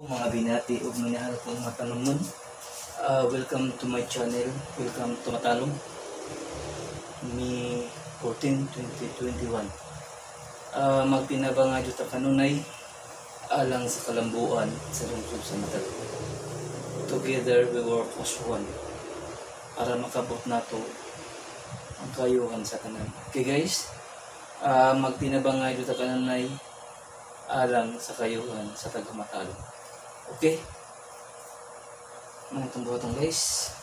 Mga binati ug minahal kong matalomnon. Welcome to my channel. Welcome to Matalom. May 14, 2021. Magtinabangay ta kanunay alang sa kalambuan sa lungsod sa Matalom. Together we work as one para makabot nato ang kayuhan sa tanan. Okay guys, magtinabangay ta kanunay alang sa kayuhan sa taga Matalom. Okay? Mga itong buhaton, guys.